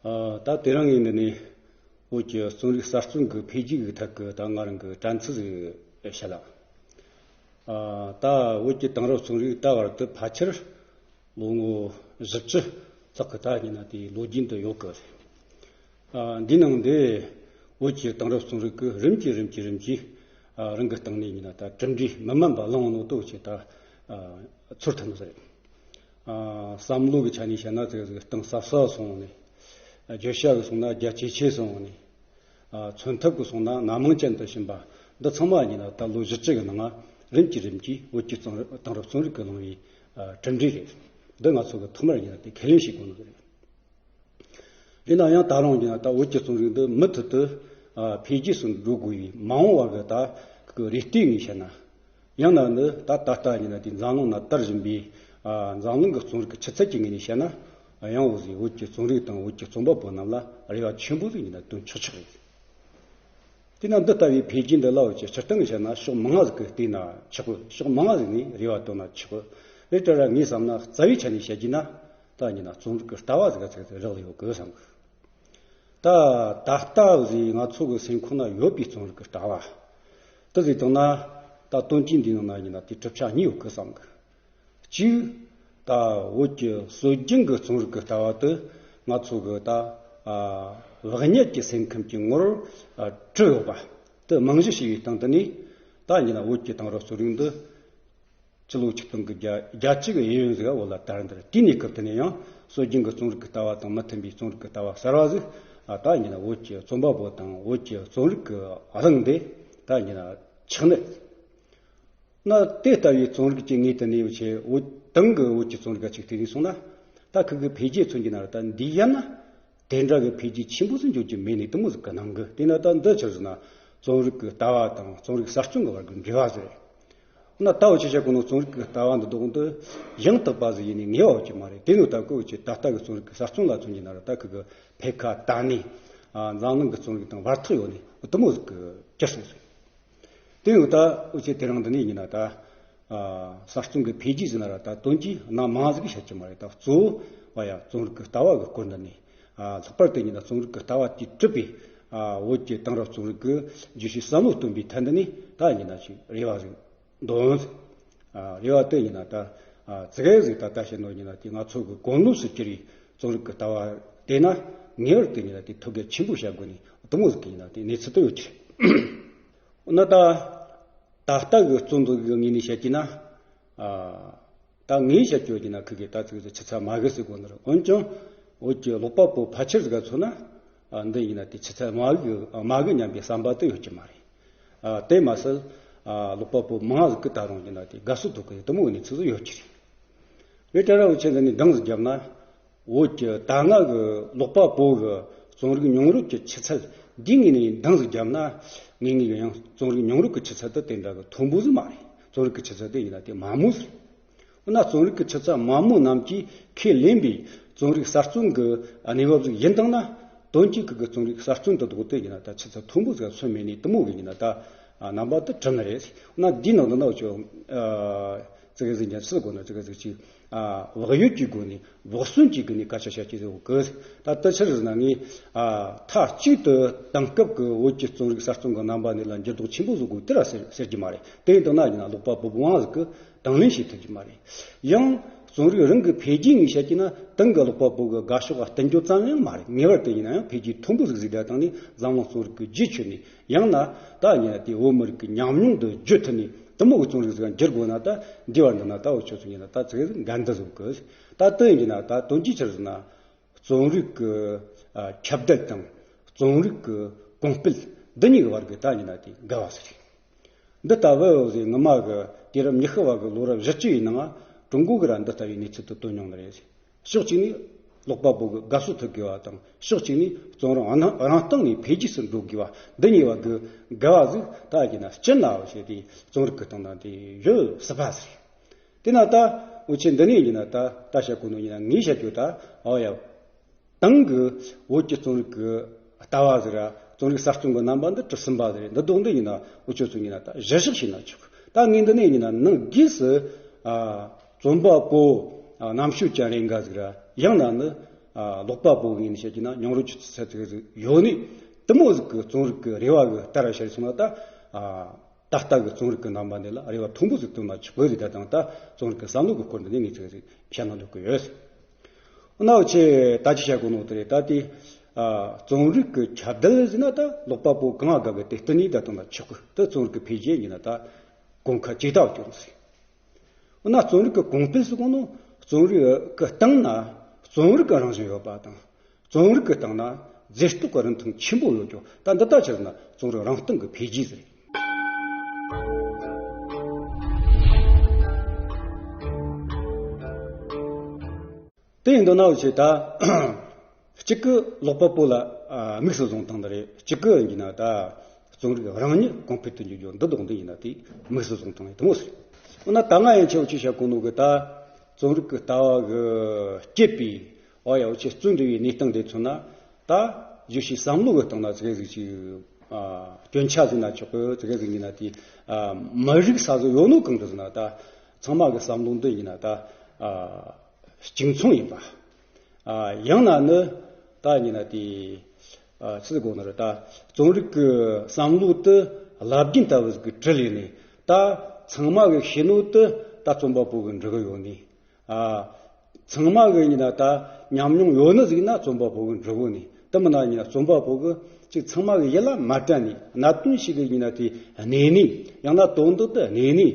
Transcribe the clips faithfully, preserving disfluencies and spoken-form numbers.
ཨ། ད་དེ་རིང་ངས་འདི་ནས་བོད་ཀྱི་རྩོམ་རིག་གསར་རྩོམ་གྱི་འཕེལ་རྒྱས་ཀྱི་ཐད་ཀྱི་ད་ང་རང་གི་དྲན་ཚུལ་ཞིག་བཤད་ལ། ཨ། ད་བོད་ཀྱི་དེང་རབས་རྩོམ་རིག་ད་བར་དུ་ཕལ་ཆེར་ལོ་ངོ་བཞི་བཅུ་ལྷག་གི་ད་ཡིན་ན་དེའི་ལོ་རྒྱུས་འདི་ཡོད་གི། ཨ། འདིའི་ནང་འདི་བོད་ཀྱི་དེང་རབས་རྩོམ་རིག་གི་རིམ་གྱིས་རིམ་གྱིས་རིམ་གྱིས། ཨ། རང་གི་སྟེང་ནས་ཡིན་ན་ད་གྲུབ་འབྲས་མི་དམན་པ་བླངས་ནོ་དོ་ཆེ་ད། ཨ། ཚོར་ཐུབ་ནི་ཟེར། ཨ། བསམ་བློ་གི་ཆ་ནས་བཤད་ན་ཙི་ཙི་གཏིང་ཟབ་ཟབ་སོང་ནས། ཨ། བརྗོད་བྱ་གི་སོང་ན་རྒྱ་ཇེ་ཆེ་སོང་ནས། ཨ། མཚོན་ཐབས་གི་སོང་ན་སྣ་མང་ཅན་དུ་ཕྱིན་པ། འདི་ཚང་མ་ཡིན་ན་ད་ལོ་བཞི་བཅུ་གི་ནང་རིམ་གྱིས་རིམ་གྱིས་བོད་ཀྱི་རྩོམ་རིག་དེང་རབས་རྩོམ་རིག་གི་བླངས་པའི། ཨ། གྲུབ་འབྲས་རེད། འདི་ང་ཚོ་གི་ཐོག་མར་ཡིན་ན་དེ་ཁས་ལེན་བྱེད་དགོས་ནི་རེད། ཡིན་ན་ཡང་ད་རུང་ཡིན་ན་ད་བོད་ཀྱི་རྩོམ་རིག་འདི་མུ་མཐུད་དུ། ཨ། འཕེལ་རྒྱས་སུ་འགྲོ་དགོས་པའི་མ་འོངས་བར་གྱི་ད་གི་རེ་ལྟོས་ངོས་བཤད་ན། ཡང་ན་ནི་ད་ད་ལྟ་ཡིན་ན་དེ་འཛམ་གླིང་ན་དར་བཞིན་པའི། ཨ། འཛམ་གླིང་གི་རྩོམ་རིག་གི་ཆུ་ཚད་ཀྱི་ངོས་ནས་བཤད་ན། ཡང་འོ་ཟིག་བོད་ཀྱི་རྩོམ་རིག་དང་བོད་ཀྱི་རྩོམ་པ་པོ་རྣམས་ལ་རེ་བ་ཆེན་པོ་ཟིག་ཡིན་ན་བཏོན་ཆོག་ཆོག་རེད། དེས་ན་འདི་ལྟ་བུའི་འཕེལ་རྒྱས་འདི་ལ་འོ་ཅི་སྤྱིར་བཏང་གི་བཤད་ན་ཕྱོགས་མང་ང་ཟིག་གི་བལྟས་ན་ཆོག་གི། ཕྱོགས་མང་ང་ཟིག་ནས་རེ་བ་བཏོན་ན་ཆོག་གི། རེད་དྲ་ར་ངས་བསམ་ན་རྩ་བའི་ཆ་ནས་བཤད་རྒྱུ་ན། ད་ཡིན་ན་རྩོམ་རིག་གི་ལྟ་བ་ཟིག་ག་ཚིག་ཚིག་རག་ལས་ཡོད་གི་བསམ་གི། ད་ད་ལྟ་ཟིག་ང་ཚོ་གི་སེམས་ཁོང་ན་ཡོད་པའི་རྩོམ་རིག་གི་ལྟ་བ་དེ་ཟིག་བཏང་ན། ད་དོན་གྱིས་འདིའི་ནང་ན་ཡིན་ན་དེ་གྲུབ་ཆ་གཉིས་ཡོད་གི་བསམ་གི། གཅིག་ད་བོད་ཀྱི་སྲོལ་རྒྱུན་གྱི་རྩོམ་རིག་གི་ལྟ་བ་དེ་ང་ཚོ་གི་ད། ཨ། བག་ཉལ་གྱི་སེམས་ཁམས་ཀྱི་ངོར། ཨ། གྲུབ་ཡོད་པ་དེ་རྨང་གཞི་བྱས་པའི་སྟེང་དུ་ནས། ད་ཡིན་ན་བོད་ཀྱི་དེང་རབས་རྩོམ་རིག་འདི་སྤྱི་ལོ་ཆིག་སྟོང་དགུ་བརྒྱ་བརྒྱད་ཅུ་གི་གཡས་གཡོན་ཟིག་ག་བོད་ལ་དར་འདིར། དེའི་གནས་སྐབས་དེ་ནས་ཡང་སྲོལ་རྒྱུན་གྱི་རྩོམ་རིག་གི་ལྟ་བ་དང་མི་མཐུན་པའི་རྩོམ་རིག་གི་ལྟ་བ་གསར་བ་ཟིག་ཨ། ད་ཡིན་ན་བོད་ཀྱི་རྩོམ་པ་པོ་དང་བོད་ཀྱི་རྩོམ་རིག་གི་གླིང་འདི་ད་ཡིན་ན་ཆགས་ནི། ན་དེ་ལྟ་བུའི་རྩོམ་རིག་ཅིག་ངེས་དུ་གནས་ཡོད་ཆེ། བོད་དེང་གི་བོད་ཀྱི་རྩོམ་རིག་ག་ཅིག་དེ་ནས་སོང་ན། ད་ཁུ་གི་འཕེལ་རྒྱས་མཚོན་གྱི་ན་ར་ད་འདི་ཡན་ན། དེ་འདྲ་གི་འཕེལ་རྒྱས་ཆེན་པོ་ཟིག་འཇོག་རྒྱུ་མེད་ནས་དེ་མོ་ཟིག་གི་སྣང་གི། དེ་ན་ད་འདི་ཆི་ཟེར་ན། རྩོམ་རིག་གི་ལྟ་བ་དང་རྩོམ་རིག་གསར་རྩོམ་གི་བར་གི་འབྲེལ་བ་ཟེར། ན་ད་འུ་ཆི་བཤད་གོ་ནོ་རྩོམ་རིག་གི་ལྟ་བ་འདི་དག་འདི་ཡང་དག་པ་ཟིག་ཡིན་ནས་ངེས་པ་ཡོད་ཀྱི་མ་རེད། དེ་ནོ་ད་ཀོ་འུ་ཆི་ད་ལྟ་གི་རྩོམ་རིག་གི་གསར་རྩོམ་ལ་མཚོན་གྱི་ན་ར་ད་ཁུ་གི་འཕེལ་ཁ་ད་ནས། ཨ། འཛམ་གླིང་གི་རྩོམ་རིག་དང་བར་ཐག་ཡོད་ནས་དེ་མོ་ཟིག་གི་གྱུར་སོང་ཟིག་དེ་ཡང་ད་འུ་ཆོས་དེ་རིང་འདི་ནས་ཡིན་ན་ད། ཨ། གསར་རྩོམ་གྱི་འཕེལ་རྒྱས་ཟེར་ན་ར་ད་དོན་གྱིས་སྣ་མང་ཟིག་བཤད་ཀྱི་མ་རེད། ད་གཙོ་བོ་བ་ཡ་རྩོམ་རིག་གི་ལྟ་བ་གི་སྐོར་འདི་ནས། ཨ། ལྷག་པར་དུ་ཡིན་ན་རྩོམ་རིག་གི་ལྟ་བ་དེས་གྲུབ་པའི། ཨ། བོད་ཀྱི་དེང་རབས་རྩོམ་རིག་གི་རྗེས་ཤུལ་བསམ་བློ་གཏོང་པའི་ཐད་འདི་ནས་ད་ཡིན་ན་ཅིག་རེ་བ་ཟིག་འདོན། ཨ། རེ་བ་དེ་ཡིན་ན་ད། ཨ། ཙི་གེ་ཟིག་ད་ལྟ་བཤད་ནོ་ཡིན་ན་དེ་ང་ཚོ་གི་གོ་ནོར་སུ་གྱུར་བའི་རྩོམ་རིག་གི་ལྟ་བ་དེ་ན་ངེས་པར་དུ་ཡིན་ན་དེ་ཐུགས་ཁུར་ཆེན་པོ་བྱ་དགོས་ནས་དེ་མོ་ཟིག་གི་ཡིན་ན་དེ་གནས་ཚུལ་དུ་ཡོད་ཀྱི་རེད། འོ་ན་ད། ད་ལྟ་གི་རྩོམ་འདི་གི་ངོས་ནས་བཤད་ཀྱི་ན། ཨ། ད་ངས་བཤད་རྒྱུ་ཡིན་ན་ཁུ་གི་ད་ཚིག་ཚིག་ཆུ་ཚད་མ་གི་ཟེར་གོ་ནི་རེད། འོན་ཀྱང་། བོད་ཀྱི་ཀློག་པ་པོ་ཕལ་ཆེར་ཟིག་ག་མཚོན་ན། ཨ། འདི་ཡིན་ན་དེ་ཆུ་ཚད་མ་གི་མ་གི་སྙམ་པའི་བསམ་པ་དེ་ཡོད་ཀྱི་མ་རེད། ཨ། དེ་མ་ཟད། ཨ། ཀློག་པ་པོ་མང་ཟིག་གི་ད་རུང་ཡིན་ན་དེ་དགའ་བསུ་ཐོབ་གི་དེ་མོ་གི་གནས་ཚུལ་ཟིག་ཡོད་ཀྱི་རེད། རེད་དྲ་ར་འུ་ཆོས་འདི་ནས་འདང་ཟིག་བརྒྱབ་ན། བོད་ཀྱི་ད་སྔ་གི་ཀློག་པ་པོ་གི་རྩོམ་རིག་མྱོང་རོལ་གྱི་ཆུ་ཚད་འདི་ངོས་ནས་འདང་ཟིག་བརྒྱབ་ན། ངེད་གཉིས་ཀྱི་ཡང་རྩོམ་རིག་མྱོང་རོལ་གྱི་ཆུ་ཚད་དེ་དེ་འདྲ་གི་མཐོན་པོ་ཟིག་མ་རེད། རྩོམ་རིག་གི་ཆུ་ཚད་དེ་ཡིན་ན་དེ་དམའ་མོ་ཟིག་འོ་ན་རྩོམ་རིག་གི་ཆུ་ཚད་དམའ་མོ་རྣམས་ཀྱིས་ཁས་ལེན་པའི་རྩོམ་རིག་གསར་རྩོམ་གྱི་གནས་བབ་ཟིག་ཡིན་དང་ན། དོན་གྱིས་ཁུ་གི་རྩོམ་རིག་གསར་རྩོམ་དེ་དག་དེ་ཡིན་ན་ད་ཆུ་ཚད་མཐོན་པོ་ཟིག་སོན་མེད་ནས་དེ་མོ་གི་ཡིན་ན་ད། ཨ། རྣམ་པ་དེ་གྲུབ་ནི་རེད། འོ་ན་འདིའི་ནང་དུ་ན་འུ་ཆོ། ཨ། ཙི་གེ་ཟིག་ཉན་སྲིད་གོ་ན་ཙི་གེ་ཟིག་ཅིག་ཨ། བག་ཡོད་ཀྱི་སྒོ་ནས་བག་ཟོན་གྱི་སྒོ་ནས་སྐད་ཆ་བཤད་ཀྱི་ཡོད་གི། ད་ལྟ་ཕྱིར་ཟེར་ན་ངས། ཨ། མཐའ་གཅིག་ཏུ་དེང་སྐབས་ཀྱི་བོད་ཀྱི་རྩོམ་རིག་གསར་རྩོམ་གྱི་རྣམ་པ་འདི་ལ་འགྱུར་ལྡོག་ཆེན་པོ་བཟོ་དགོས་དེ་ར་ཟེར་ཟེར་གྱི་མ་རེད། དེ་ཡིན་དང་ན་ཡིན་ན་ཀློག་པ་པོ་མང་ཟིག་གིས་དང་ལེན་བྱེད་ཐུབ་ཀྱི་མ་རེད། ཡང་རྩོམ་རིག་རང་གི་འཕེལ་རྒྱས་ངོས་བཤད་ཀྱི་ན་དེང་གི་ཀློག་པ་པོ་གི་དགའ་ཕྱོགས་ལ་བསྟུན་རྒྱུ་ཙམ་ཡང་མ་རེད། ངེས་པར་དུ་ཡིན་ན་ཡང་འཕེལ་རྒྱས་མཐོན་པོ་ཟིག་ཟིག་བསྡད་བཏང་ནས་འཛམ་གླིང་རྩོམ་རིག་གི་རྗེས་ཆོད་ནས། ཡང་ན་ད་ཡིན་ན་དེ་བོད་མི་རིགས་ཀྱི་ཉམས་མྱོང་འདི་བརྗོད་ཐུབ་ནས་དེ་མོ་གི་རྩོམ་རིག་ཟིག་འགྱུར་དགོས་ན། ད་འདི་བར་འདི་ན་ད་འུ་ཆོ་ཚོ་ཡིན་ན་ད་ཙི་གེ་ཟིག་འགལ་འདུ་བཟོ་གི། ད་དེ་ཡིན་ན་ད་དོན་གྱིས་ཆི་ཟེར་ན། རྩོམ་རིག་གི། ཨ། ཁྱབ་གདལ་དང་རྩོམ་རིག་གི་གོང་སྤེལ་འདི་གཉིས་ཀྱི་བར་གྱི་ད་ཡིན་ན་དེ་འགལ་བ་ཟིག་རེད། འདི་ལྟ་བུ་ཟིག་སྔོན་མ་གི་དུས་རབས་ཉི་ཤུ་བ་གི་ལོ་རབས་བཞི་བཅུ་ཡི་ནང་ཀྲུང་གོ་གི་ར་འདི་ལྟ་བུའི་གནས་ཚུལ་དེ་བཏོན་མྱོང་ནི་རེད། ཕྱོགས་གཅིག་ནས་ཀློག་པ་པོ་གི་དགའ་བསུ་ཐོབ་དགོས་པ་དང་། ཕྱོགས་གཅིག་ནས་རྩོམ་རིག་རང་རང་སྟེང་ནས་འཕེལ་རྒྱས་སུ་འགྲོ་དགོས་པ། འདི་གཉིས་བར་གྱི་འགལ་བ་ཟིག་ད་ཡིན་ན་སྤྱིར་ན་བཤད་དེ་རྩོམ་རིག་གི་སྟེང་ན་དེ་ཡོད་སྲིད་པ་ཟིག་རེད། དེ་ན་ད་འུ་ཆོས་འདི་ནས་ཡིན་ན་ད་ད་བཤད་གོ་ནོ་ཡིན་ན་ངས་བཤད་རྒྱུ་ད། ཨོ་ཡ། དེང་གི་བོད་ཀྱི་རྩོམ་རིག་གི་ལྟ་བ་ཟིག་ར་རྩོམ་རིག་གསར་རྩོམ་གྱི་རྣམ་པ་འདི་གྲུབ་ཟིན་པ་ཟིག་རེད། འདི་དག་འདི་ཡིན་ན་འུ་ཆོ་ཚོ་ཡིན་ན་ད་གཞི་བཞག་བྱས་ན་ཆོག་གི། ད་ངས་འདི་ནས་ཡིན་ན་ནང་སྒོས་སུ། ཨ། རྩོམ་པ་པོ། ཨ། རྣམ་དཔྱོད་ཅན་རེ་འགའ་ཟིག་ར་ཡང་ན་ནི། ཨ་ཀློག་པ་པོ་གི་ཡིན་བཤད་ཀྱི་ན་མྱོང་རོལ་ཆུ་ཚད་ཟིག་ཟིག་ཡོད་ནི་དེ་མོ་ཟིག་གི་རྩོམ་རིག་གི་རེ་བ་གི་ལྟར་བཤད་སོང་ན་ད། ཨ་ད་ལྟ་གི་རྩོམ་རིག་གི་རྣམ་པ་འདི་ལ་རེ་བ་མཐོན་པོ་ཟིག་བཏོན་ན་ཆོག་གི་རེད། ད་དང་ད་རྩོམ་རིག་གི་བསམ་བློ་གི་སྐོར་འདི་ནས་ངས་ཚིག་ཟིག་བཤད་ན་འདོད་གི་ཡོད། ཨ་ནའོ་ཆེ་ད་ཅི་བཤད་དགོས་ནོ་དེ་རེད། ད་དེ་ཨ་རྩོམ་རིག་གི་ཁྱབ་གདལ་ཟིན་ན་ད་ཀློག་པ་པོ་གང་དགའ་གི་དེ་བསྟུན་ནས་ད་དང་ན་ཆོག་གི། ད་རྩོམ་རིག་གི་འཕེལ་རྒྱས་ཡིན་ན་ད་གོང་ཁ་ཇི་ལྟ་བ་སྐྱོང་ཟིན། འོ་ན་རྩོམ་རིག་གི་གོང་འཕེལ་ཟེར་གོ་ནོ་རྩོམ་རིག་གི་སྟེང་ན་རྩོམ་རིག་གི་རང་བཞིན་ཡོད་པ་དང་། རྩོམ་རིག་གི་སྟེང་ན་མཛེས་སྡུག་གི་རིན་ཐང་ཆེན་པོ་ཡོད་ཀྱང་། ད་འདི་ལྟ་ཕྱིར་ན་རྩོམ་རིག་རང་སྟེང་གི་འཕེལ་རྒྱས་ཟེར། དེ་ཡིན་དུས་ན་འུ་ཆོས་ད་གཅིག་གི་ཀློག་པ་པོ་ལ་ཨ་དམིགས་སུ་བཟུང་སྟངས་འདི་རེད། གཅིག་གི་ཡིན་ན་ད་རྩོམ་རིག་རང་ཉིད་གོང་འཕེལ་དུ་འགྱུར་རྒྱུ་འདི་ལྡོག་འདི་ཡིན་ན་དེ་དམིགས་སུ་བཟུང་སྟངས་ཡིན་དུ་མོ་ཟེར། འོ་ན་ད་ང་ཡན་ཆད་འུ་ཆོས་བཤད་གོ་ནོ་གི་ད་རྩོམ་རིག་གི་ལྟ་བ་གི་སྐྱེད་པའི་ཨོ་ཡ་འུ་ཆོས་རྩོམ་འབྲི་བའི་གནས་སྟངས་དེ་མཚོན་ན། ད་བརྗོད་བྱའི་བསམ་བློ་གི་སྟེང་ན་ཙི་གེ་ཟིག་ཅིག་ཨ་སྐྱོན་ཆ་ཟིག་ན་ཆོག་གི། ཙི་གེ་ཟིག་ཡིན་ན་དེ་ཨ་མི་རིག་ས་ཟིག་ཡོད་ནོ་གང་དུ་ཟིག་ན་ད་ཚང་མ་གི་བསམ་བློ་འདི་ཡིན་ན་ད་ཨ་གཅིག་མཚུངས་ཡིན་པ། ཨ་ཡང་ན་ནི་ད་ཡིན་ན་དེ་ཨ་ཆི་ཟིག་དགོས་ནི་རེད། ད་རྩོམ་རིག་གི་བསམ་བློ་དེ་བླ་རྒན་ལྟ་བུ་ཟིག་གི་དྲིལ་ཡིན་ནི་ད་ཚང་མ་གི་ཤེས་ནོ་དེ་ད་རྩོམ་པ་པོ་གི་འབྲི་གི་ཡོད་ནི། ཨ། ཚང་མ་གི་ཡིན་ན་ད་ཉམས་མྱོང་ཡོད་ནི་ཟིག་ན་རྩོམ་པ་པོ་གི་འབྲི་གོ་ནི། དེ་མིན་ན་ཡིན་ན་རྩོམ་པ་པོ་གི་ཅིག་ཚང་མ་གི་ཡིད་ལ་མ་དྲན་ནི། གནད་དོན་ཞིག་གི་ཡིན་ན་དེ་གནས་ནི། ཡང་ན་དོན་དག་དེ་གནས་ནི།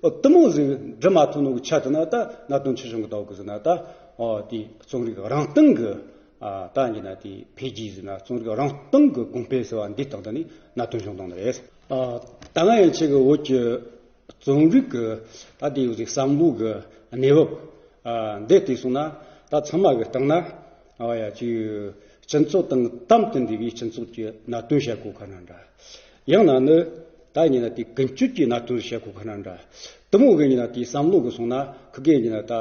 ཨོ་དེ་མོ་ཟིག་འབྲི་མ་ཐུབ་ནོ་གི་ཆ་དེ་ན་ད་གནད་དོན་ཆེ་ཆུང་གི་ལྟ་བུ་གི་ཟིག་ན་ད་ཨོ་དེ་རྩོམ་རིག་རང་སྟེང་གི་ཨ་ད་ཡིན་ན་དེ་འཕེལ་རྒྱས་ཟིག་ན་རྩོམ་རིག་རང་སྟེང་གི་གོང་འཕེལ་ཟེར་བ་འདི་སྟེང་དུ་ནི་གནད་དོན་བྱུང་བཏང་ནི་རེད། ཨ་ད་ང་ཡན་ཆད་གི་བོད་ཀྱི་རྩོམ་རིག་གི་ད་དེ་ཡོད་ཟིག་བསམ་བློ་གི་གནས་བབ། ཨ་འདི་བལྟས་སོང་ན་ད་ཚང་མ་གི་སྟེང་ན་ཨ་ཡ་ཅིག་སྤྱི་ཚོགས་དང་དམ་དུ་འབྲེལ་བའི་སྤྱི་ཚོགས་ཀྱི་གནད་དོན་བཤད་གོ་ཁ་ན་འདྲ། ཡང་ན་ནི་ད་ཡིན་ན་དེ་ཀུན་སྤྱོད་ཀྱི་གནད་དོན་བཤད་གོ་ཁ་ན་འདྲ། དེ་མོ་གི་ཡིན་ན་དེ་བསམ་བློ་གི་སོང་ན་ཁི་གེ་ཡིན་ན་ད་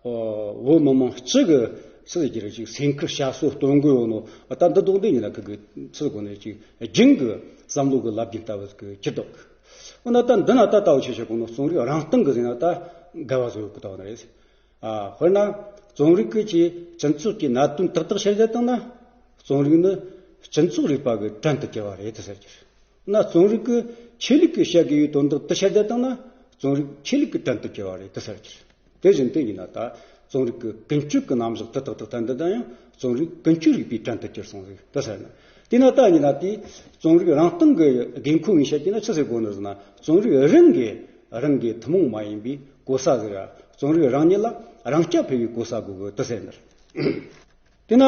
བོད་མི་མང་སྤྱི་གི་ཆི་ཟིག་གི་རེད་ཅིག་སེམས་ཁུར་བྱ་སོ་སྟོན་གི་ཡོད་ནོ། ད་འདི་དོག་འདི་ཡིན་ན་ཁི་གི་ཆི་གོ་ནས་ཅིག་རྒྱུན་གི་བསམ་བློ་གི་ལབ་རྒྱུ་ལྟ་བུ་གི་ཁྱེར་དོག་འོ་ན་ད་འདི་ན་ད་ལྟ་བུ་ཆེ་ཆེ་གོང་ནོ་རྩོམ་རིག་རང་སྟེང་གི་ཟེར་ན་ད་འགལ་བ་བཟོ་གི་ལྟ་བ་ན་རེད། ཨ་དཔེར་ན་རྩོམ་རིག་གི་ཅིག་སྤྱི་ཚོགས་ཀྱི་གནད་དོན་ཏག་ཏག་བཤད་བསྡད་བཏང་ན་རྩོམ་རིག་ནི་སྤྱི་ཚོགས་རིག་པ་གི་བྲན་དུ་གྱུར་བ་རེད་དུ་ཟེར་གྱི་རེད། ན་རྩོམ་རིག་གི་ཆོས་ལུགས་ཀྱི་བཤད་དགོས་པའི་དོན་དག་དུ་བཤད་བསྡད་བཏང་ན་རྩོམ་རིག་ཆོས་ལུགས་ཀྱི་བྲན་དུ་གྱུར་བ་རེད་དུ་ཟེར་གྱི་རེད། དེ་བཞིན་དུ་ཡིན་ན་ད་རྩོམ་རིག་གི་ཀུན་སྤྱོད་ཀྱི་རྣམ་གཞག་དུ་ཏག་ཏག་ད་འདི་དང་ཡང་རྩོམ་རིག་ཀུན་སྤྱོད་རིག་པའི་བྲན་དུ་གྱུར་སོང་ཟིག་དུ་ཟེར་ན། དེས་ན་ད་ཡིན་ན་དེ་རྩོམ་རིག་རང་སྟེང་གི་དགོས་མཁོ་ཡིན་བཤད་ཀྱི་ན་ཆི་ཟེར་དགོས་ནི་ཟེར་ན་རྩོམ་རིག་རང་གི་རང་གི་ཐུན་མོང་མ་ཡིན་པའི་གོ་ས་ཟིག་ར། རྩོམ་རིག་རང་ཉིད་ལ་རང་རྐྱ་འཕེར་བའི་གོ་ས་དགོས་གི་དུ་ཟེར་ནི་རེད། དེས་ན་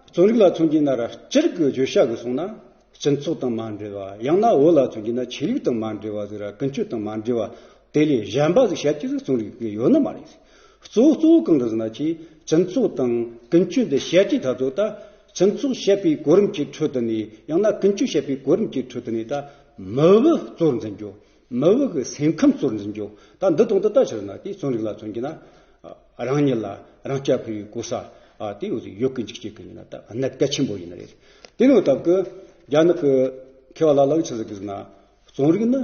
རྩོམ་རིག་ལ་མཚོན་གྱི་ན་ར་སྤྱིར་གྱི་བརྗོད་བྱ་གི་སོང་ན་སྤྱི་ཚོགས་དང་མ་འབྲེལ་བ། ཡང་ན་བོད་ལ་མཚོན་གྱི་ན་ཆོས་ལུགས་དང་མ་འབྲེལ་བ་ཟིག་ར་ཀུན་སྤྱོད་དང་མ་འབྲེལ་བ་དེ་ལས་གཞན་པ་ཟིག་བཤད་ཀྱི་ཟིག་རྩོམ་རིག་གི་ཡོད་ནི་མ་རེད། གཙོ་བོ་གཙོ་བོ་གང་རེད་ཟེར་ན་ཅིག་སྤྱི་ཚོགས་དང་ཀུན་སྤྱོད་འདི་བཤད་ཀྱི་ད་དོ་ད་སྤྱི་ཚོགས་བཤད་པའི་གོ་རིམ་གྱི་ཁྲོད་དུ་ནས་ཡང་ན་ཀུན་སྤྱོད་བཤད་པའི་གོ་རིམ་གྱི་ཁྲོད་དུ་ནས་ད་མི་བུ་གཙོར་འཛིན་རྒྱུ། མི་བུ་གི་སེམས་ཁམས་གཙོར་འཛིན་རྒྱུ། ད་འདི་དང་འདི་ལྟ་ཕྱིར་ན་དེ་རྩོམ་རིག་ལ་མཚོན་གྱི་ན་རང་ཉིད་ལ་རང་རྐྱ་འཕེར་བའི་གོ་ས་དེ་ཡོད་ཟིག་ཡོད་ཀི་འཇིག་སྐྱེ་གི་ཡིན་ན་ད་གནད་གལ་ཆེན་པོ་ཡིན་ནི་རེད། དེ་ནི་སྟབས་ཀྱིས་རྒྱ་ནག་གི་མཁས་པ་ལ་ལ་གིས་ཆི་ཟེར་གི་ཟེར་ན་རྩོམ་རིག་ནི་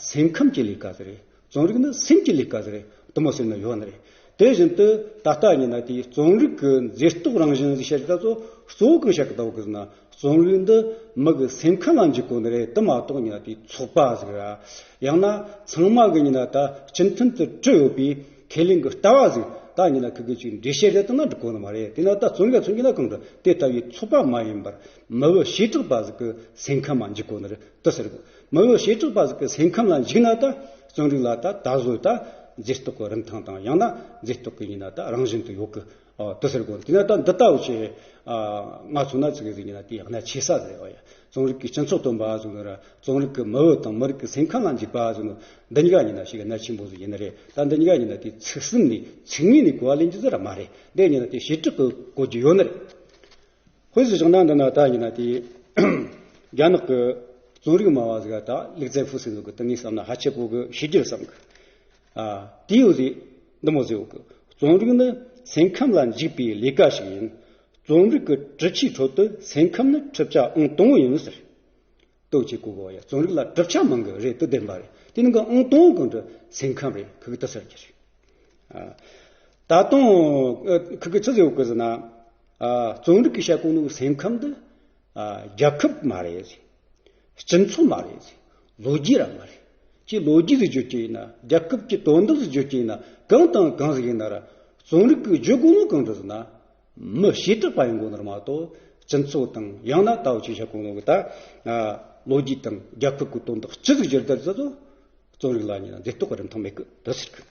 སེམས་ཁམས་ཀྱི་ལས་ཀ་ཟིག་རེད། རྩོམ་རིག་ནི་སེམས་ཀྱི་ལས་ཀ་ཟིག་རེད། དེ་མོ་ཟེར་ནི་ཡོད་ནི་རེད། དེ་བཞིན་དུ་ད་ལྟ་ཡིན་ན་དེའི་རྩོམ་རིག་གི་མཛེས་སྡུག་རང་བཞིན་ཟིག་བཤད་ཀྱི་ད་ཚོ་གཙོ་བོ་གང་བཤད་ཀྱི་ད་བོ་གི་ཟེར་ན། རྩོམ་རིག་འདི་མི་གི་སེམས་ཁམས་ལ་འཇུག་དགོས་ནི་རེད། དེ་མ་གཏོགས་ཡིན་ན་དེ་ཚོགས་པ་ཟིག་ར། ཡང་ན་ཚང་མ་གི་ཡིན་ན་ད་སྤྱི་མཐུན་དུ་གྲུབ་ཡོད་པའི་ཁས་ལེན་གི་ལྟ་བ་ཟིག་ད་ཡིན་ན་ཁི་གི་ཅིག་འགྲེལ་བཤད་རེ་བཏང་ན་འགྲིག་གོ་ནི་མ་རེད། དེ་ན་ད་རྩོམ་རིག་ལ་མཚོན་གྱི་ན་གང་དུ་དེ་ལྟ་བུའི་ཚོགས་པ་མ་ཡིན་པར་མི་བུ་བྱེ་བྲག་པ་ཟིག་གི་སེམས་ཁམས་ལ་འཇུག་གོ་ནི་རེད། དེ་ཟེར་གོ། མི་བུ་བྱེ་བྲག་པ་ཟིག་གི་སེམས་ཁམས་ལ་འཇུག་ན་ད་རྩོམ་རིག་ལ་ད་ད་གཟོད་ད་མཛེས་སྡུག་གི་རིན་ཐང་དང་ཡང་ན་མཛེས་སྡུག་གི་ཡིན་ན་ད་རང་བཞིན་དུ་ཡོད་གི། ཨ་དེ་ཟེར་དགོས། དེ་ན་ད་འདི་ལྟ་བུ་ཆེ་ཨ་ང་ཚོ་ན་ཚིག་གི་ཟིག་ཡིན་ན་དེ་གནད་ཆེ་ས་ཟེར་བ་ཡ། རྩོམ་རིག་གི་སྤྱི་ཚོགས་སྟོན་པ་ཟེར་ནོ་ར་རྩོམ་རིག་གི་མི་བུ་དང་མི་རིགས་ཀྱི་སེམས་ཁམས་ལ་འཇུག་པ་ཟེར་ནོ་འདི་གཉིས་ཀ་ཡིན་ན་ཞིག་གནད་ཆེན་པོ་ཟིག་ཡིན་ནི་རེད། ད་འདི་གཉིས་ཀ་ཡིན་ན་དེ་ཚིག་ཟིན་ནས་ཚིག་ངོས་ནས་གོ་བ་ལེན་རྒྱུ་ཟིག་ར་མ་རེད། འདི་ཡིན་ན་དེ་བྱེ་བྲག་གི་གོ་རྒྱུ་ཡོད་ནི་རེད། དཔེ་ཟིག་བཞག་ན་འདི་ན་ད་ཡིན་ན་དེ་རྒྱ་ནག་གི་རྩོམ་རིག་སྨྲ་བ་ཟིག་ད་ལིག་ཙེ་ཧྥུ་ཟེར་ནོ་གི་དེ་ངས་བསམ་ན་ཧ་ཅང་པོ་གི་ཤེས་རྒྱུ་བསམ་གི། ཨ་དེའི་འོ་ཟིག་འདི་མོ་ཟེར་བ་གི། རྩོམ་རིག་ནི་སེམས་ཁམས་ལ་འཇུག་པའི་ལས་ཀ་ཞིག་ཡིན། རྩོམ་རིག་གི་གྲུབ་ཆའི་ཁྲོད་དུ་སེམས་ཁམས་ནི་གྲུབ་ཆ་ཨང་དང་པོ་ཡིན་ཟེར། ལྟོས་ཀྱི་གོ་གོ་ཡ། རྩོམ་རིག་ལ་གྲུབ་ཆ་མང་གི་རེད་དུ་བདེན་པ་རེད། དེ་ནི་གི་ཨང་དང་པོ་གི་འདི་སེམས་ཁམས་རེད། ཁི་གི་དེ་ཟེར་གྱི་རེད། ཨ་ད་དུང་ཨ་ཁི་གི་ཆི་ཟེར་བ་གི་ཟེར་ན། ཨ། རྩོམ་རིག་གི་བཤད་གོ་ནོ་གི་སེམས་ཁམས་འདི། ཨ། རྒྱལ་ཁབ་མ་རེད། སྤྱི་ཚོགས་མ་རེད། ལོ་རྒྱུས་ར་མ་རེད། ཅི་ལོ་རྒྱུས་ཟིག་བརྗོད་ཀྱི་ཡིན་ན། རྒྱལ་ཁབ་ཀྱི་དོན་དག་ཟིག་བརྗོད་ཀྱི་ཡིན་ན། གང་དང་གང་ཟིག་ཡིན་ན་ར། རྩོམ་རིག་གི་བརྗོད་གོ་ནོ་གང་འདྲ་ཟིག་ན། མི་བྱེ་བྲག་པ་ཡིན་དགོས་ནོ་མ་གཏོགས། སྤྱི་ཚོགས་དང་ཡང་ན་ད་འུ་ཆོས་བཤད་གོ་ནོ་གི་ད། ཨ། ལོ་རྒྱུས་དང་རྒྱལ་ཁབ་ཀྱི་དོན་དག་ཅི་ཟིག་བརྗོད་བསྡད་ཟིག་ཚོ། རྩོམ་རིག་ལ་ཡིན་ན་མཛེས་སྡུག་གི་རིན་ཐང་མེད་གི་འདུག་ཟེར་གི།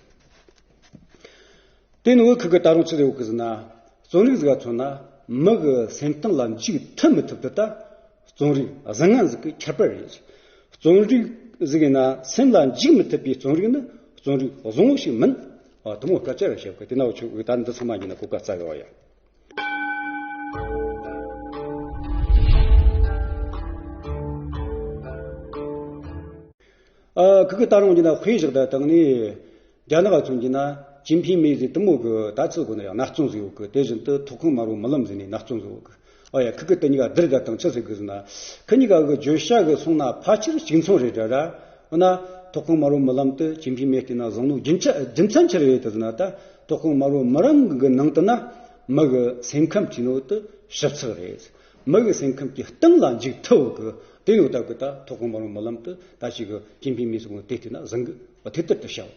དེ་ནི་བོད་ཁུལ་གི་ད་རུང་ཆི་ཟིག་ཡོད་གི་ཟེར་ན། རྩོམ་རིག་ཟིག་ག་མཚོན་ན། མི་གི་སེམས་གཏིང་ལ་འཇུག་ཐུབ་མི་ཐུབ་དེ་ད། རྩོམ་རིག་བཟང་ངན་ཟིག་གི་ཁྱད་པར་རེད། རྩོམ་རིག་ཟིག་ཡིན་ན་སེམས་ལ་འཇུག་མི་ཐུབ་པའི་རྩོམ་རིག་ནི། རྩོམ་རིག་བཟང་བོ་ཞིག་མིན། ཨ། དེ་མོ་སྐད་ཆ་ར་བཤད་གི། དེ་ན་འུ་ཆོས་ད་འདི་ཚང་མ་ཡིན་ན་གོ་སྐབས་སྩལ་གི་བ་ཡ། ཨ། ཁུ་གི་ད་རུང་གི་ན་དཔེ་བཞག་ད་བཏང་ནི། རྒྱ་ནག་ག་མཚོན་གྱི་ན། ཅིན་ཕིང་མེ་ཟེར་དེ་མོ་གི་ད་ཚིག་གོ་ན་ཡང་ན་རྩོམ་ཟིག་ཡོད་གི། དེ་བཞིན་དུ་ཐོག་ཁང་དམར་པོ་རྨི་ལམ་ཟེར་ནི་ན་རྩོམ་ཟིག་ཡོད་གི། ཨ་ཡ། ཁུ་གི་དེ་གཉིས་ཀ་བསྡུར་ད་བཏང་ཆི་ཟེར་གི་ཟེར་ན། ཁུ་གཉིས་ཀ་གི་བརྗོད་བྱ་གི་སོང་ན་ཕལ་ཆེར་གཅིག་མཚུངས་རེད་ད་ར། འོ་ན་ཐོག་ཁང་དམར་པོ་རྨི་ལམ་དུ་ཅིན་ཕིང་མེ་བལྟས་ན་བཟང་ནོ་རྒྱུ་མཚན་རྒྱུ་མཚན་ཆི་རེད་དེ་ཟེར་ན། ད་ཐོག་ཁང་དམར་པོ་རྨི་ལམ་གི་ནང་དུ་ན་མི་གི་སེམས་ཁམས་ཀྱི་ནོ་དེ་ཞིབ་ཚགས་རེད། མི་གི་སེམས་ཁམས་ཀྱི་གཏིང་ལ་འཇུག་ཐུབ་གི། དེ་ནོ་ད་གི་ད་ཐོག་ཁང་དམར་པོ་རྨི་ལམ་དུ་ད་ཅིག་གི་ཅིན་ཕིང་མེ་ཟེར་གོ་ནོ་དེ་བལྟས་ན་བཟང་གི། འོ་དེ་ལྟར་དུ་བྱའོ།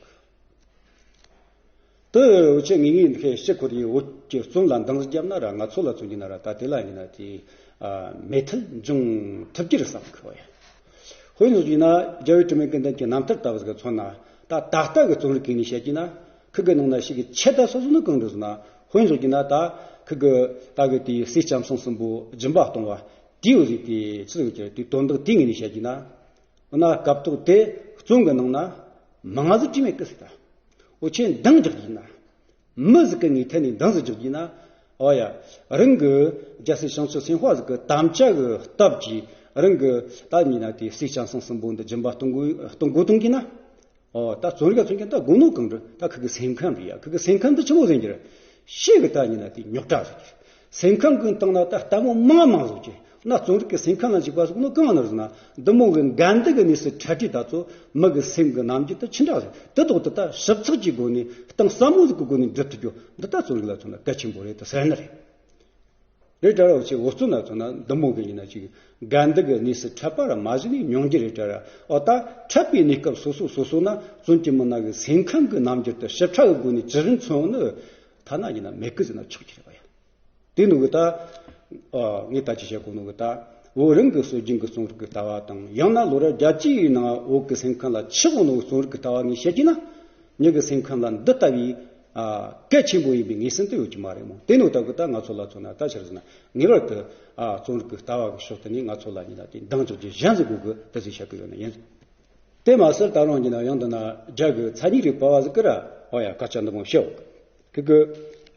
དེ་འུ་ཆོས་ངེས་ངེས་འདི་ཁའི་ཕྱི་ཁོ་རེའི་བོད་ཀྱི་རྩོམ་ལ་འདང་ཟིག་བརྒྱབ་ན་ར། ང་ཚོ་ལ་མཚོན་གྱི་ན་ར། ད་དེ་ལ་ཡིན་ན་དེ། ཨ། མོས་མཐུན་འབྱུང་ཐུབ་ཀྱི་རེད་བསམ་གི་བ་ཡ། དཔེ་ནོ་ཡིན་ན་རྒྱལ་བའི་དྲི་མེད་ཀུན་ལྡན་གྱི་རྣམ་ཐར་ལྟ་བུ་ཟིག་མཚོན་ན། ད་ད་ལྟ་གི་རྩོམ་རིག་གི་ངོས་ནས་བཤད་ཀྱི་ན། ཁུ་གི་ནང་ན་ཞིག་གི་ཆེད་ད་སོ་སོ་ནི་གང་འདྲ་ཟེར་ན། དཔེ་ནོ་ཡིན་ན་ད་ཁུ་གི་ད་གི་དེ་སྲས་ལྕམ་སྲིང་གསུམ་པོ་སྦྱིན་པ་གཏོང་བ་དེའི་འོ་ཟིག་དེ་ཆི་ཟིག་གི་དེ་དོན་དག་དེ་ངོས་ནས་བཤད་ཀྱི་ན། འོ་ན་སྐབས་ཐོག་དེ་རྩོམ་གི་ནང་ན་མང་ང་ཟིག་བྲིས་མེད་གི་ཟེར་ད། འུ་ཆོས་འདང་རྒྱག་གི་ན། མི་ཟིག་གི་ངའི་ཐད་ནས་འདང་ཟིག་རྒྱག་གི་ན། ཨོ་ཡ། རང་གི་རྒྱལ་སྲས་བྱང་ཆུབ་སེམས་དཔའ་ཟིག་གི་དམ་བཅའ་གི་སྟབས་ཀྱིས་རང་གི་ད་ཡིན་ན་དེ་སྲས་ལྕམ་སྲིང་གསུམ་པོ་འདི་སྦྱིན་པ་གཏོང་དགོས་གཏོང་དགོས་གཏོང་གི་ན། ཨོ་ད་རྩོམ་རིག་ག་མཚོན་གྱི་ད་དགོས་ནོ་གང་འདྲ། ད་ཁུ་གི་སེམས་ཁམས་རེད་ཡ། ཁུ་གི་སེམས་ཁམས་འདི་ཆི་མོ་ཟིག་ཡིན་གྱི་རེད། ཤེས་གི་ད་ཡིན་ན་དེ་རྙོག་དྲ་ཟིག་གི་རེད། སེམས་ཁམས་གི་སྟེང་ན་ད་ལྟད་མོ་མང་མང་ཟིག་གི། ན་རྩོམ་རིག་གི་སེམས་ཁམས་ལ་འཇུག་པ་ཟིག་ནོ་གང་ནོ་ཟེར་ན། འདི་མོ་གི་འགལ་འདུ་གི་གནས་སུ་འཕྲད་དུས་ད་ཚོ་མི་གི་སེམས་གི་རྣམ་འགྱུར་དེ་ཆི་འདྲ་ཟིག་དེ་དོག་དེ་ད་ཞིབ་ཚགས་ཀྱི་སྒོ་ནས་གཏིང་ཟབ་མོ་ཟིག་གི་སྒོ་ནས་འདྲི་ཐུབ་རྒྱུ་འདི་ད་རྩོམ་རིག་ལ་མཚོན་ན་གལ་ཆེན་པོ་རེད་དུ་ཟེར་ནི་རེད། རེད་དྲ་ར། འུ་ཆོས་འུ་ཚོ་ན་མཚོན་ན་འདི་མོ་གི་ཡིན་ན་ཅིག་འགལ་འདུ་གི་གནས་སུ་འཕྲད་པ་ར་མ་གཞི་ནས་མྱོང་རྒྱུ་རེད་དྲ་ར། ཨོ་ད་འཕྲད་པའི་གནས་སྐབས་སོ་སོ་སོ་སོ་ན་རྩོམ་གྱི་མི་སྣ་གི་སེམས་ཁམས་གི་རྣམ་འགྱུར་དེ་ཞིབ་ཕྲ་གི་སྒོ་ནས་ཇི་བཞིན་མཚོན་ནི་ཐ་ན་ཡིན་ན་མེད་གི་ཟེར་ན་ཆོག་གི་རེད་པ་ཡ། དེ་ནོ་གི་ད། ཨ། ངས་ད་ཅི་བཤད་གོ་ནོ་གི་ད། བོད་རང་གི་སྲོལ་རྒྱུན་གི་རྩོམ་རིག་གི་ལྟ་བ་དང་། ཡང་ན་ལོ་རབས་བརྒྱད་ཅུའི་ནང་བོད་གི་སེམས་ཁམས་ལ་ཆགས་ཡོད་ནོ་གི་རྩོམ་རིག་གི་ལྟ་བ་ངས་བཤད་ཀྱི་ན། མྱི་གི་སེམས་ཁམས་ལ་འདི་ལྟ་བུའི། ཨ། གལ་ཆེན་པོ་ཡིན་པའི་ངེས་ཟིན་དུ་ཡོད་ཀྱི་མ་རེད་མོ། དེ་ནོ་ད་གི་ད་ང་ཚོ་ལ་མཚོན་ན་ད་ཆི་རེད་ཟེར་ན། ངེས་པར་དུ། ཨ། རྩོམ་རིག་གི་ལྟ་བ་གི་ཕྱོགས་དེ་ནས་ང་ཚོ་ལ་ཡིན་ན་དེ་འདང་རྒྱག་རྒྱུ་གཞན་ཟིག་དགོས་གི་དེ་ཟིག་བཤད་གི་ཡོད་ནི་ཡིན། དེ་མ་ཟད་ད་རུང་ཡིན་ན་ཡང་འདི་ན་རྒྱ་གི་མཚན་ཉིད་རིག་པ་བ་ཟིག་གིས་ར། ཨོ་ཡ། སྐད་ཆ་འདི་མོ་བཤད་ཡོད་གི། ཁུ་གི།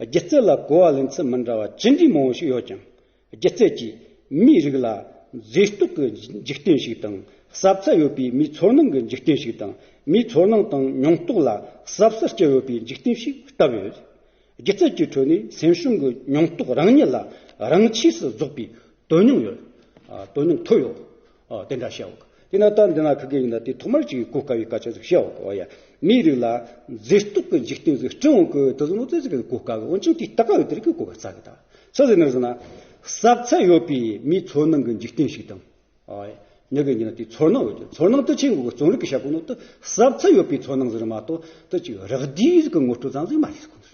སྒྱུ་རྩལ་ལ་གོ་བ་ལེན་ཚུལ་མི་འདྲ་བ་ཅི་འདྲའི་མང་བོ་ཞིག་ཡོད་ཀྱང་། སྒྱུ་རྩལ་གྱིས་མིའི་རིགས་ལ་མཛེས་སྡུག་གི་འཇིག་རྟེན་ཞིག་དང་། ཟབ་ཚད་ཡོད་པའི་མིའི་ཚོར་སྣང་གི་འཇིག་རྟེན་ཞིག་དང་། མིའི་ཚོར་སྣང་དང་མྱོང་རྟོག་ལ་ཟབ་སར་སྐྱེལ་ཡོད་པའི་འཇིག་རྟེན་ཞིག་བཏབ་ཡོད། སྒྱུ་རྩལ་གྱི་ཁྲོད་ནས་སེམས་བྱུང་གི་མྱོང་རྟོག་རང་ཉིད་ལ་རང་ཆས་སུ་རྫོགས་པའི་དོན་སྙིང་ཡོད། ཨ། དོན་སྙིང་ཐོབ་ཡོད། ཨ། དེ་འདྲ་བཤད་འོག་དེ་ན་ད་འདི་ན་ཁུ་གེ་ཡིན་ན་དེ་ཐོག་མར་ཅིག་གོ་དཀའ་བའི་སྐད་ཆ་ཟིག་བཤད་འོག་ཨོ་ཡ། མིའི་རིགས་ལ་མཛེས་སྡུག་གི་འཇིག་རྟེན་ཟིག་སྐྲུན་འོང་གི་དེ་ཟིག་ནོ་ཙེ་ཟིག་གི་གོ་དཀའ་གི། འོན་ཀྱང་དེ་ལྟ་ག་ཡོད་དེ་རིགས་ཀྱི་གོ་དཀའ་རྩ་གི། ད་ཆི་ཟིག་ནི་ཟེར་ན། ཟབ་ཚད་ཡོད་པའི་མིའི་ཚོར་སྣང་གི་འཇིག་རྟེན་ཞིག་དང་། ཨོ་ཡ། མྱི་གི་ཡིན་ན་དེ་ཚོར་སྣང་ཡོད་ཀྱི། ཚོར་སྣང་དེ་ཆེ་འགོ་གི་རྩོམ་རིག་གི་བཤད་གོ་ནོ་དེ་ཟབ་ཚད་ཡོད་པའི་ཚོར་སྣང་ཟིག་རེད་མ་གཏོགས་དེ་ཅིག་རགས་བསྡུས་ཟིག་གི་ངོ་སྤྲོད་ཙམ་ཟིག་མ་རེད་ཟེར་གོ་ནི་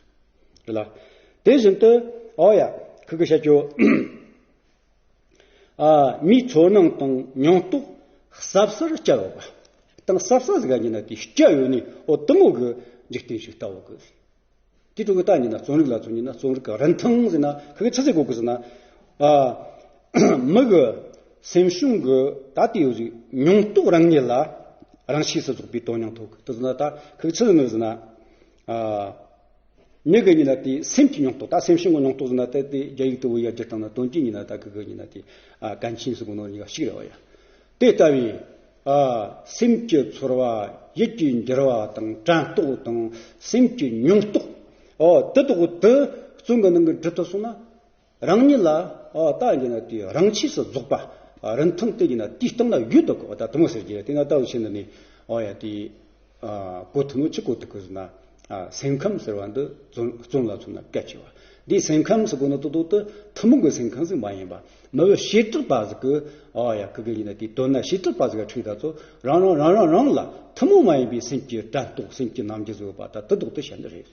རེད་ལ། དེ་བཞིན་དུ། ཨོ་ཡ། ཁུ་གི་བཤད་རྒྱུ། ཨ། མིའི་ཚོར་སྣང་དང་མྱོང་རྟོག་ཟབ་སར་བསྐྱལ་ཡོད་པ། དང་ཟབ་ས་ཟིག་ག་ཡིན་ན་དེ་བསྐྱལ་ཡོད་ནི་ཨོ་དེ་མོ་གི་འཇིག་རྟེན་ཞིག་ལྟ་བུ་གི། དེ་འཕྲོ་གི་ད་ཡིན་ན་རྩོམ་རིག་ལ་མཚོན་ཡིན་ན་རྩོམ་རིག་གི་རིན་ཐང་ཟེར་ན་ཁུ་གི་ཆི་ཟེར་གོ་གི་ཟེར་ན། ཨ། མི་གི་སེམས་བྱུང་གི་ད་དེ་ཡོད་ཟིག་མྱོང་རྟོག་རང་ཉིད་ལ་རང་ཆས་སུ་རྫོགས་པའི་དོན་སྙིང་ཐོབ་གི། དེ་ཟེར་ན་ད་ཁུ་གི་ཆི་ཟེར་ནི་ཟེར་ན། ཨ། མྱི་གི་ཡིན་ན་དེ་སེམས་ཀྱི་མྱོང་རྟོག་ད་སེམས་བྱུང་གི་མྱོང་རྟོག་ཟེར་ན་ད་དེ་རྒྱ་ཡིག་ཏུ་བོད་ཡར་བསྒྱུར་བཏང་ན་དོན་རྐྱེན་ཡིན་ན་ད་ཁུ་གི་ཡིན་ན་དེ། ཨ། ཀན་ཆིན་ཟེར་གོ་ནོ་གཉིས་ཀ་གཅིག་རེད་བ་ཡ། དེ་ལྟ་བུའི། ཨ། སེམས་ཀྱི་ཚོར་བ། ཡིད་ཀྱི་འགྱུར་བ་དང་དྲན་རྟོག་དང་སེམས་ཀྱི་མྱོང་རྟོག་ཨོ་དེ་དག་དེ་རྩོམ་གི་ནང་གི་འབྲི་ཐུབ་སོང་ན། རང་ཉིད་ལ། ཨོ་ད་ཡིན་ན་དེ་རང་ཆས་སུ་རྫོགས་པ། ཨ། རིན་ཐང་དེ་ཡིན་ན་དེའི་སྟེང་ན་ཡོད་འདུག་གོ་ད་དེ་མོ་ཟེར་གྱི་རེད། དེ་ན་ད་འུ་ཆོ་འདི་ནས། ཨོ་ཡ་དེ། ཨ། གོ་ཐུབ་ནོ་ཆི་གོ་ཐུབ་གི་ཟེར་ན། ཨ། སེམས་ཁམས་ཟེར་བ་འདི་བརྩོན་བརྩོན་ལ་མཚོན་ན་གལ་ཆེ་བ། འདིའི་སེམས་ཁམས་ཟེར་གོ་ནོ་ཏོག་ཏོག་ཏུ་ཐུན་མོང་གི་སེམས་ཁམས་ཟིག་མ་ཡིན་པ། མི་བུ་བྱེ་བྲག་པ་ཟིག་གི། ཨ་ཡ། ཁི་གི་ཡིན་ན་དེའི་དོན་ན་བྱེ་བྲག་པ་ཟིག་ག་འཁྲིད་ད་ཚོ། རང་རང་རང་རང་རང་ལ་ཐུན་མོང་མ་ཡིན་པའི་སེམས་ཀྱི་དྲན་རྟོག་སེམས་ཀྱི་རྣམ་འགྱུར་བཟོ་བ་ད་དུ་ལྡོག་ཏུ་བཤད་འདི་རེད།